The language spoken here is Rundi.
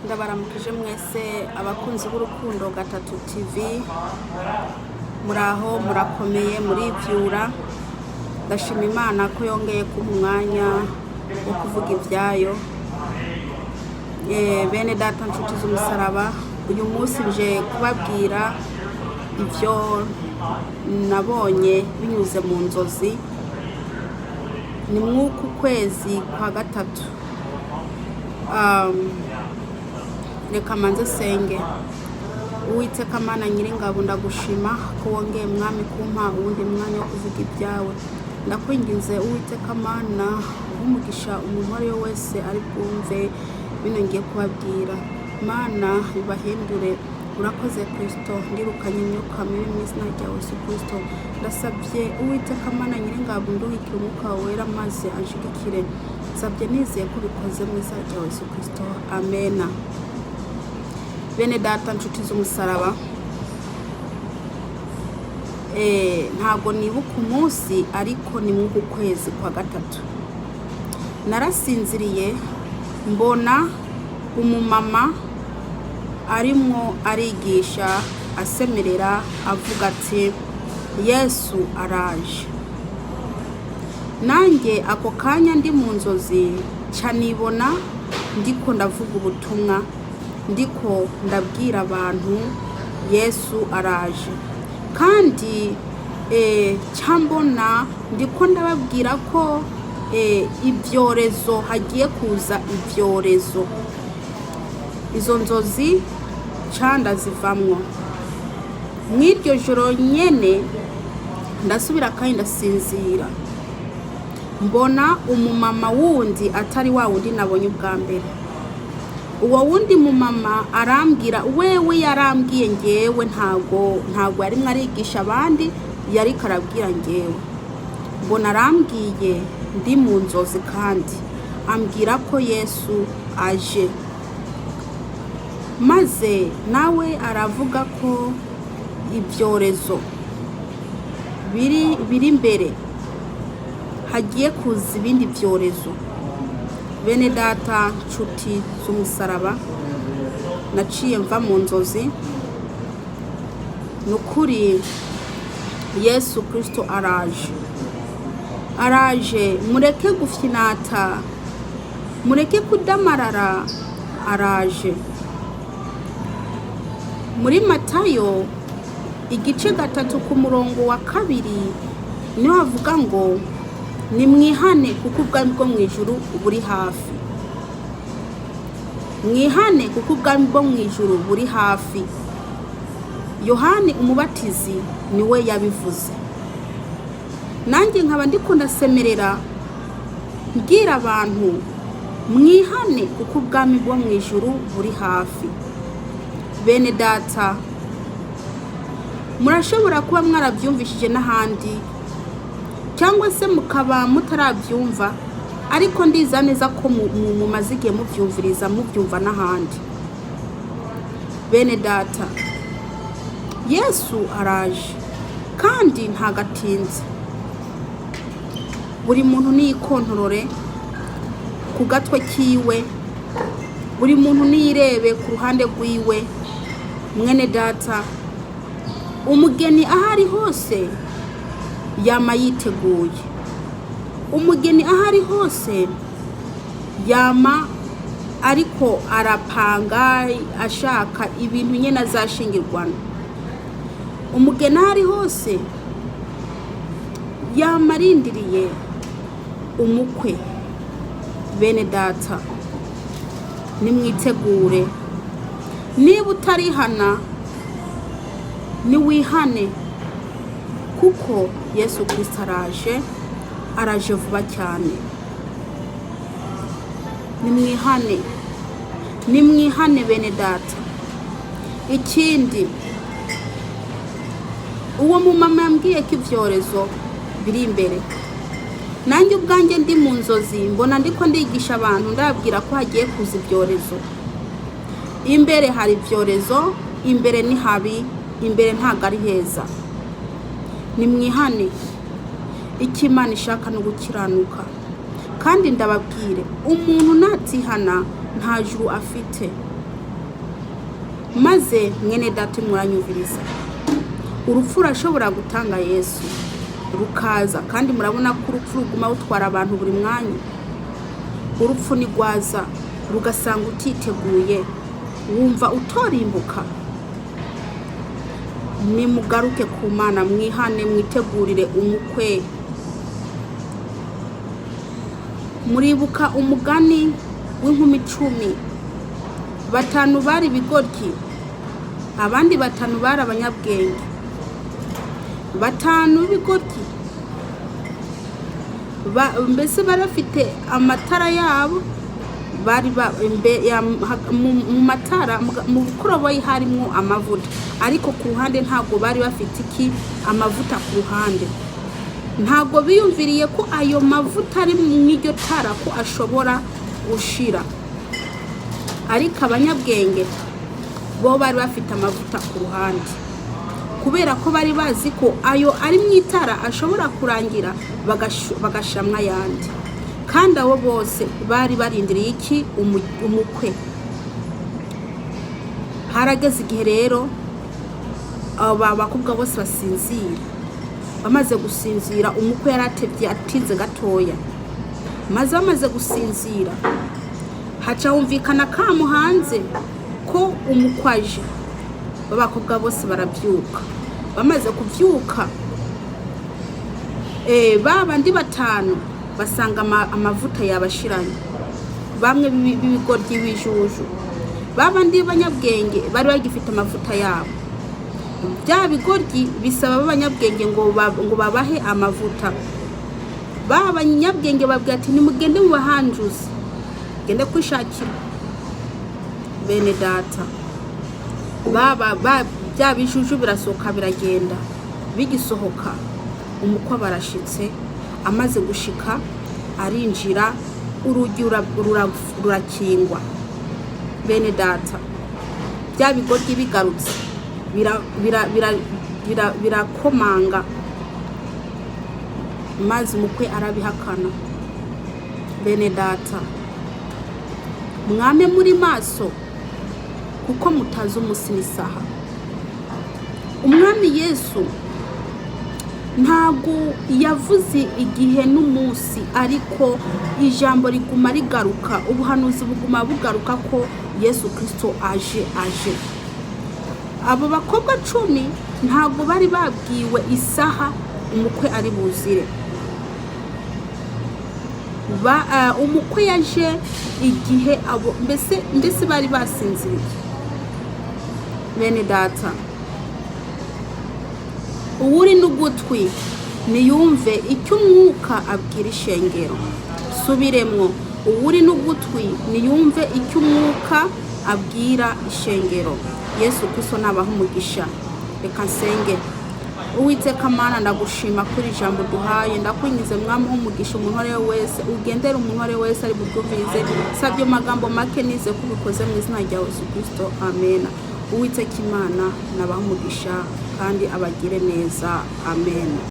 Ndabaramukije mwese abakunzi b'Urukundo Gatatu TV. Muraho, murakomeye, murivyura? Ndashima Imana ko yongeye kumpa umwanya wo kuvuga ibyayo. Bene data, nshuti z'umusaraba, uyu munsi nje kubabwira ibyo nabonye binyuze mu nzozi. Ni mw'uku kwezi kwa gatatu. Reka manze senge. Uwiteka Mana Nyiringabo, ndagushima ko wongeye, Mwami, kumpa uwundi mwanya wo kuvuga ibyawe. Ndakwinginze, Uwiteka Mana, umugisha umuntu uwo ari we wese ari bwumve bino ngiye kubabwira. Mana, bibahindure. Urakoze, Kristo. Ndirukanye imyuka mibi mu izina rya Yesu Kristo. Ndasabye, Uwiteka Mana Nyiringabo, nduhikire umwuka wawe wera maze anshigikire. Nsabye nizeye ko ubikoze mu izina rya Yesu Kristo, amena. Bene data, nshuti z'umusaraba, ntabwo nibuka umunsi, ariko ni mw'uku kwezi kwa gatatu. Narasinziriye, mbona umumama arimwo arigisha, asemerera, avuga ati: "Yesu araje." Nanjye ako kanya ndi mu nzozi nca nibona ndiko ndavuga ubutumwa, ndiko ndabwira abantu: "Yesu araje." Kandi nca mbona ndiko ndababwira ko ibyorezo, hagiye kuza ibyorezo. Izo nzozi nca ndazivamwo. Mw'iryo joro nyene ndasubira kandi ndasinzira, mbona umumama wundi atari wa wundi nabonye ubwa mbere. Uwo wundi mumama arambwira, wewe yarambwiye ngewe, ntago yarimwo arigisha abandi, yariko arabwira ngewe. Mbona arambwiye ndi mu nzozi, kandi ambwira ko Yesu aje, maze nawe aravuga ko ibyorezo biri imbere, hagiye kuza ibindi byorezo. Bene data, nshuti z'umusaraba, naciye mva mu nzozi. Ni ukuri, Yesu Kirisito araje, araje. Mureke gufyinata, mureke kudamarara, araje. Muri Matayo igice 3 ku murongo wa 2 niho havuga ngo: "Nimwihane kuko ubwami bwo mu ijuru buri hafi." Mwihane kuko ubwami bwo mu ijuru buri hafi. Yohani Umubatizi niwe yabivuze. Nanjye nkaba ndiko ndasemerera, mbwira abantu: "Mwihane kuko ubwami bwo mu ijuru buri hafi." Bene data, murashobora kuba mwarabyumvishije n'ahandi, cyangwa se mukaba mutarabyumva, ariko ndiza neza ko mumaze igihe mubyumviriza, mubyumva n'ahandi. Bene data, Yesu araje kandi ntagatinze. Buri muntu niyikontorore ku gatwe kiwe, buri muntu niyirebe ku ruhande rwiwe. Mwene data, umugeni aho ari hose yama yiteguye. Umugeni aho ari hose yama ariko arapanga, ashaka ibintu nyine azashingirwana. Umugeni aho ari hose yama arindiriye umukwe. Bene data, nimwitegure. Niba utarihana, niwihane, kuko Yesu Kirisito araje, araje vuba cyane. Nimwihane, nimwihane, bene data. Ikindi, uwo mumama yambwiye ko ibyorezo biri imbere. Nanjye ubwanjye ndi mu nzozi mbona ndiko ndigisha abantu, ndababwira ko hagiye kuza ibyorezo imbere. Hari ibyorezo imbere, ni habi imbere, ntabwo ari heza. Nimwihane. Icyo Imana ishaka ni ugukiranuka. Kandi ndababwire, umuntu natihana nta juru afite. Maze mwene data muranyumviriza, urupfu rurashobora gutanga Yesu rukaza, kandi murabona ko urupfu ruguma rutwara abantu buri mwanya. Urupfu ntirwaza rugasanga utiteguye, wumva utorimbuka. Nimugaruke ku Mana, mwihane, mwitegurire umukwe. Muribuka umugani w'inkumi 10, batanu bari ibigoryi, abandi batanu bari abanyabwenge. Batanu b'ibigoryi mbese bari bafite amatara yabo, bari mu matara mu bukoroboyi harimo amavuta, ariko ku ruhande ntabwo bari bafite iki amavuta. Ku ruhande ntabwo biyumviriye ko ayo mavuta ari mu iryo tara ko ashobora gushira. Ariko abanyabwenge bo bari bafite amavuta ku ruhande, kubera ko bari bazi ko ayo ari mu itara ashobora kurangira, bagashiramwo ayandi. Kandi abo bose bari barindiriye iki? Umukwe. Harageze igihe rero aba bakobwa bose basinzira. Bamaze gusinzira, umukwe yaratevye, atinze gatoya. Maze bamaze gusinzira, haca humvikana akamu hanze ko umukwe aje. B'abakobwa bose barabyuka. Bamaze kubyuka, ba bandi batanu basanga amavuta yabashiranye, bamwe b'ibigoryi b'ibijuju. Ba bandi b'abanyabwenge bari bagifite amavuta yabo. Bya bigoryi bisaba b'abanyabwenge ngo babahe amavuta. Ba banyabwenge babwira ati: "Nimugende mubahanjuze, gende kwishakira." Bene data, baba bya bijuju birasohoka biragenda. Bigisohoka, umukwe barashitse. Amaze gushika arinjira, urugi rurakingwa. Bene data, bya bigoryi bigarutse birakomanga, maze umukwe arabihakana. Bene data, mwame muri maso, kuko mutazi umunsi n'isaha. Umwami Yesu ntabwo yavuze igihe n'umunsi, ariko ijambo riguma rigaruka, ubuhanuzi buguma bugaruka ko Yesu Kirisito aje aje. Abo bakobwa 10 ntabwo bari babwiwe isaha umukwe ari buzire. Umukwe yaje igihe abo mbese bari basinziriye. Bene data, uwuri n'ugutwi niyumve icyo umwuka abwira ishengero. Subiremwo: uwuri n'ugutwi niyumve icyo umwuka abwira ishengero. Yesu Kristo nabaha umugisha. Reka nsenge. Uwiteka Mana, ndagushima kuri ijambo duhaye. Ndakwingize mwami umugisha umuntu uwo ari we wese, ugendere umuntu uwo ari we wese ari buryumvirize. Sabye magambo make, nize ko ubikoze mu izina rya Yesu Kristo, amena. Uwiteka Imana nabaha umugisha kandi abagire neza, amen.